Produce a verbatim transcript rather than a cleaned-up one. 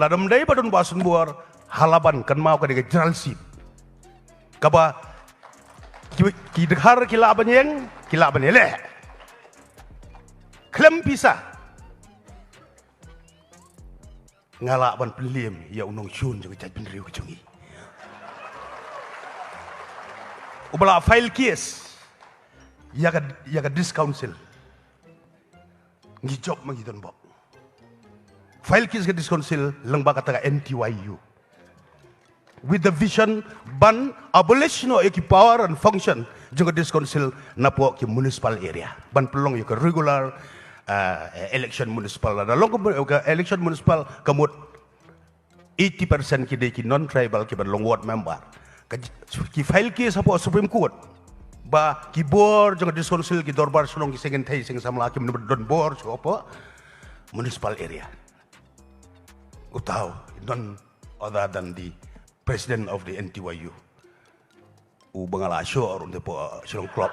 Lada ym dei ba don ba sngewbha, ha la ban kynmaw ka dei ka jralsip. Kaba ki, ki dkhar ki lah ban ïeng, ki lah ban ïaleh. Khlem pisa. Nga lah ban pynliem ïa u nongshun jong ka jaitbynriew ka jong ngi. Uba la file case ïa ka, ïa ka District Council. Ngi jop ma ngi don bok. File case ka District Council lyngba kata ka N T Y U. With the vision ban abolish noh ïa ki power and function jong ka District Council napoh ki municipal area. Ban pynlong ïa ka regular, uh, election municipal. Lada long ka, ka election municipal ka mut eighty percent ki dei ki non-tribal ki ban long ward member. Ka, ki file case hapoh Supreme Court ba ki bor jong ka District Council, ki dorbar shnong, ki seng kynthei seng samla kim don bor shuh hapoh municipal area. Uta u, none other than the president of the N T Y U. U ba nga la shoh ruh te hapoh, uh, Shillong Club.